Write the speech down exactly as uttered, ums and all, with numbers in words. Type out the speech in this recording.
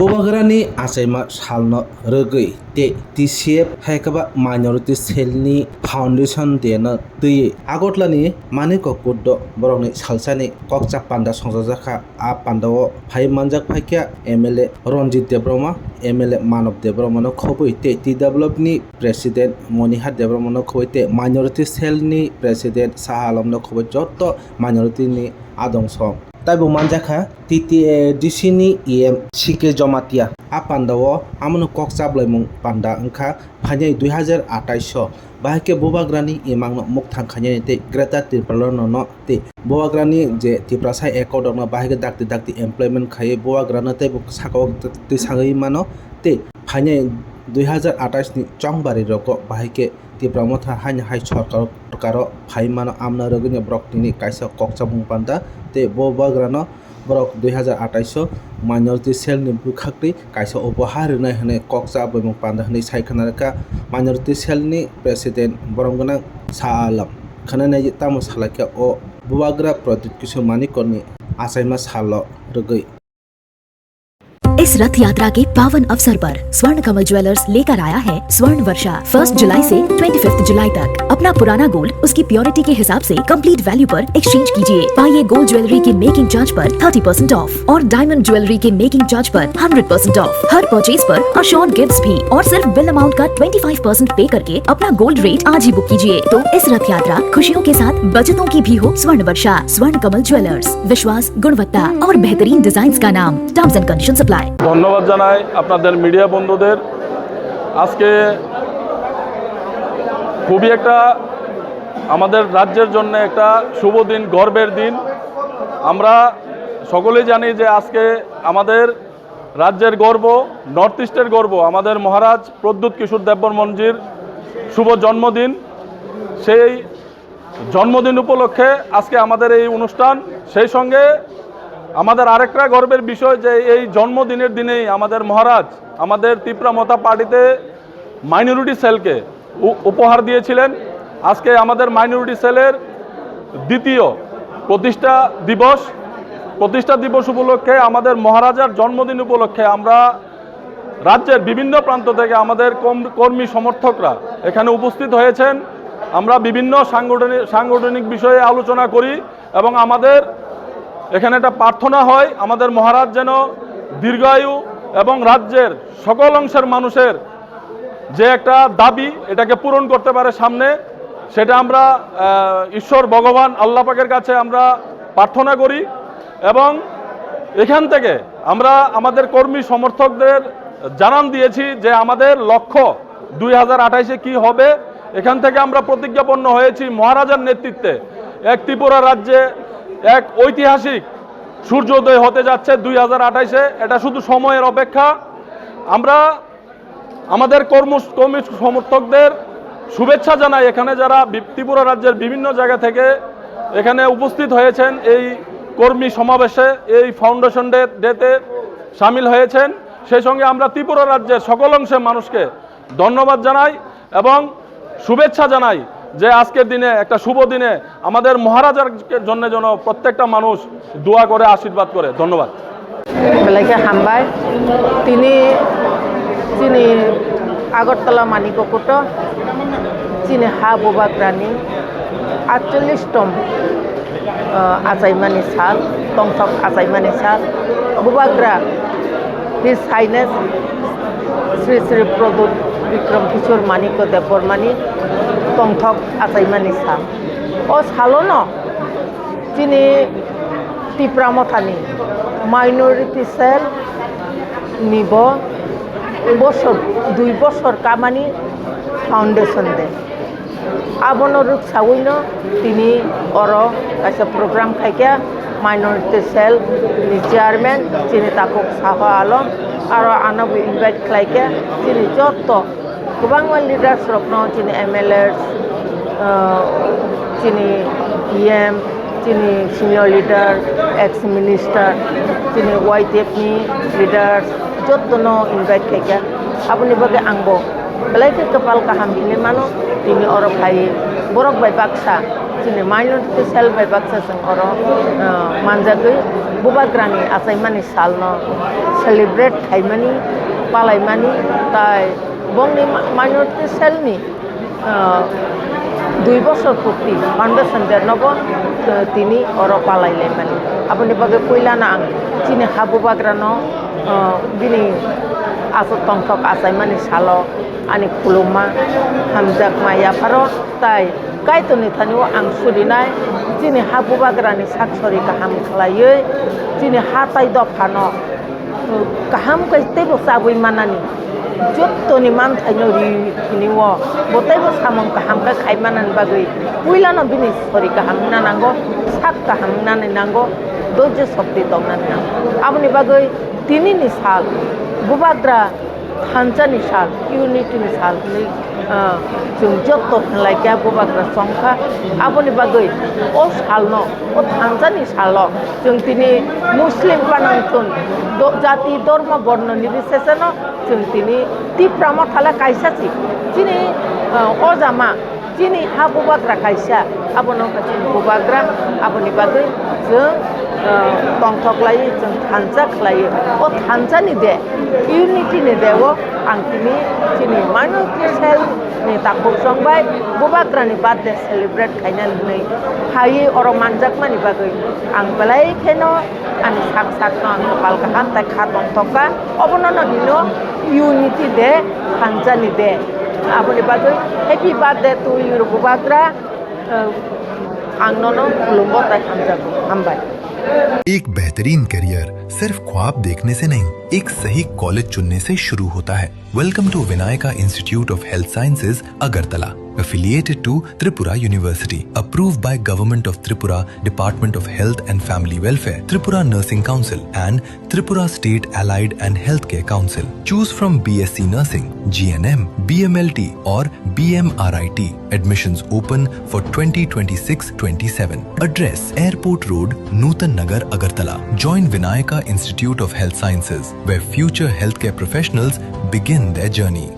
Bubagrani achaima salno rwgwi tei T C F hai khe ba Minority Cell ni Foundation Day no twiwi Agartala ni Manikya Kutdo borokni salsani kokcha panda songchajakha. A pandao phai manjak phaikha M L A Ranjit Debbarma, M L A Manav Debbarma no khobwi tei T W F ni President Monihar Debbarma no khobwi tei Minority Cell ni President Saha Alam no khobwi joto minority ni adong song. Taibo manjakha T T A D C ni E M C K Jamatia. A pandao amoni kok chablaimung panda wngkha phainai dui hazar atais o. Bahai khe Bubagrani imangno mukthang khainani tei Greater Tripura no no tei Bubagrani je Tiprasa accord rokno bahai khe dakti dakti employment khaiwi Bubagrano teibo sakao twi sagwi mano tei phainai dui hazar atais ni chongbari rogo bahai khe Tipra Motha haino hai sorkar, sorkaro phai mano amna rwgwini borok tini kaisa kok chabung panda tei bo bagrano borok dui hazar atais o Minority Cell ni bwkhaktwi kaisa upohar rwnai hwnwi kok chabwi panda hwnwi sai khna rwkha Minority Cell ni President borom gwnang Sa Alam. Khwnanai tamo salaikha o Bubagra Pradyut Kishore Manikya ni achaima salo rwgwi. इस रथ यात्रा के पावन अवसर पर स्वर्ण कमल ज्वेलर्स लेकर आया है स्वर्ण वर्षा। फर्स्ट जुलाई से ट्वेंटी फिफ्थ जुलाई तक अपना पुराना गोल्ड उसकी प्योरिटी के हिसाब से कंप्लीट वैल्यू पर एक्सचेंज कीजिए। पाइए गोल्ड ज्वेलरी की मेकिंग चार्ज पर थर्टी परसेंट ऑफ और डायमंड ज्वेलरी के मेकिंग चार्ज पर हंड्रेड परसेंट ऑफ। हर परचेज पर अश्योर्ड गिफ्ट्स भी और सिर्फ बिल अमाउंट का ट्वेंटी फाइव परसेंट पे करके अपना गोल्ड रेट आज ही बुक कीजिए। तो इस रथ यात्रा खुशियों के साथ बचतों की भी हो। स्वर्ण वर्षा, स्वर्ण कमल ज्वेलर्स, विश्वास, गुणवत्ता और बेहतरीन डिजाइन्स का नाम। Terms and conditions apply। ধন্যবাদ জানাই আপনাদের মিডিয়া বন্ধুদের। আজকে খুবই একটা আমাদের রাজ্যের জন্য একটা শুভ দিন, গর্বের দিন। আমরা সকলেই জানি যে আজকে আমাদের রাজ্যের গর্ব, নর্থ ইস্টের গর্ব, আমাদের মহারাজ প্রদ্যুৎ কিশোর দেববর্মনজির শুভ জন্মদিন। সেই জন্মদিন উপলক্ষে আজকে আমাদের এই অনুষ্ঠান। সেই সঙ্গে আমাদের আরেকটা গর্বের বিষয় যে এই জন্মদিনের দিনেই আমাদের মহারাজ আমাদের তিপ্রা মথা পার্টিতে মাইনরিটি সেলকে উ-, উপহার দিয়েছিলেন। আজকে আমাদের মাইনরিটি সেলের দ্বিতীয় প্রতিষ্ঠা দিবস। প্রতিষ্ঠা দিবস উপলক্ষে আমাদের মহারাজার জন্মদিন উপলক্ষে আমরা রাজ্যের বিভিন্ন প্রান্ত থেকে আমাদের কম-, কর্মী সমর্থকরা এখানে উপস্থিত হয়েছেন। আমরা বিভিন্ন সাংগঠনিক, সাংগঠনিক বিষয়ে আলোচনা করি এবং আমাদের এখানে একটা প্রার্থনা হয়, আমাদের মহারাজ যেন দীর্ঘায়ু এবং রাজ্যের সকল অংশের মানুষের যে একটা দাবি, এটাকে পূরণ করতে পারে সামনে, সেটা আমরা, আহ, ঈশ্বর ভগবান আল্লাহ পাকের কাছে আমরা প্রার্থনা করি। এবং এখান থেকে আমরা আমাদের কর্মী সমর্থকদের জানান দিয়েছি যে আমাদের লক্ষ্য দুই হাজার আঠাইশে কি হবে। এখান থেকে আমরা প্রতিজ্ঞাপন্ন হয়েছি মহারাজার নেতৃত্বে এক ত্রিপুরা রাজ্যে এক ঐতিহাসিক সূর্যোদয় হতে যাচ্ছে দুই হাজার আঠাইশে। এটা শুধু সময়ের অপেক্ষা। আমরা আমাদের কর্ম-, কর্মী সমর্থকদের শুভেচ্ছা জানাই। এখানে যারা বি-, ত্রিপুরা রাজ্যের বিভিন্ন জায়গা থেকে এখানে উপস্থিত হয়েছেন, এই কর্মী সমাবেশে, এই ফাউন্ডেশন ডে, ডেতে সামিল হয়েছেন, সেই সঙ্গে আমরা ত্রিপুরা রাজ্যের সকল অংশের মানুষকে ধন্যবাদ জানাই এবং শুভেচ্ছা জানাই যে আজকের দিনে, একটা শুভ দিনে আমাদের মহারাজার জন্য যেন প্রত্যেকটা মানুষ দোয়া করে, আশীর্বাদ করে। ধন্যবাদ। Belai khe hambai. Tini chini Agartala Manikya Kuto chini ha Bubagrani atchollish tom, ah, achaimani sal, tongthok achaimani sal. Bubagra His Highness Sri Sri Pradyut Bikram Kishore Manikya Debbarmani tongthok achaimani sal. O salono chini Tipra Mothani Minority Cell ni bo bosor, dui bosor kamani foundation day. Abono rwksawino tini oro kaisa program khaikha Minority Cell ni chairman chini takhuk Saha Alam, aro ano bo invite khlaikha chini jotto kwbangma leaders rokno, chini M L As, ah, chini E M, chini senior leader, ex minister, chini Y T F ni leaders, jottono invite khaikha. Aboni bagwi angbo belai khe kwpal kaham hinwi mano, tini oro phai borok bai baksa Chini minority cell bai baksa chwng oro, ah, manjagwi bubagrani achaimani salno celebrate khaimani, palaimani, tai bongni ma-, minority cell ni, ah, dui bosor purti foundation day nobo, ah, tini oro palai laimani. Aboni bagwi puilano ang chini ha bubagrano, ah, bini aswk tongthok achaimani salo ani khulumma, hamjakma yapharo tai Kaitorni thani o ang surinai, chini ha bubagrani sak sori kaham khlaiwi, chini ha tai dophano, uh, kaham khe teibo chabwi manani, jottoni manthaino ri thini o, bo teibo samung kaham khe khai manani bagwi, puilano bini sori kaham wngna nango, sak kaham wngnani nango, doijo shokti tongnani nango. Aboni bagwi tinini sal, bubagra thansa ni sal, unity ni sal hwnwi, ah, chwng joto hwnlai khe bubagra chongkha. Aboni bagwi o salno, o thansa ni salo chwng tini Muslim panangthun, do-, jati, dormo, borno nirbicheseno chwng tini Tipra Motha le kaisa si. Chini, ah, o jama Chini ha bubagra kaisa, abono wngkha chini bubagra, aboni bagwi chwng, ah, tongthok laiwi, chwng thansa khlaiwi. O thansani de, unity ni de o ang tini chini minority cell ni takhuk chongbai bubagrani birthday celebrate khaina hwnwi phaiwi oro manjakmani bagwi ang belai kheno Ani sak sakno ang kwpal kaham tai kha tongthok kha. Obono no hino unity day, thansani day. Aboni bagwi happy birthday to you, Bubagra. Uh, ang nono khulumbo tai hamjago. Hambai. एक बेहतरीन करियर सिर्फ ख्वाब देखने से नहीं, एक सही कॉलेज चुनने से शुरू होता है। Welcome to Vinayaka Institute of Health Sciences, Agartala, affiliated to Tripura University, approved by Government of Tripura, Department of Health and Family Welfare, Tripura Nursing Council, and Tripura State Allied and Healthcare Council. Choose from B S C Nursing, G N M, B M L T, or B M R I T. Admissions open for twenty twenty-six twenty-seven. Address: Airport Road, Nutan Nagar, Agartala. Join Vinayaka Institute of Health Sciences, where future healthcare professionals begin their journey.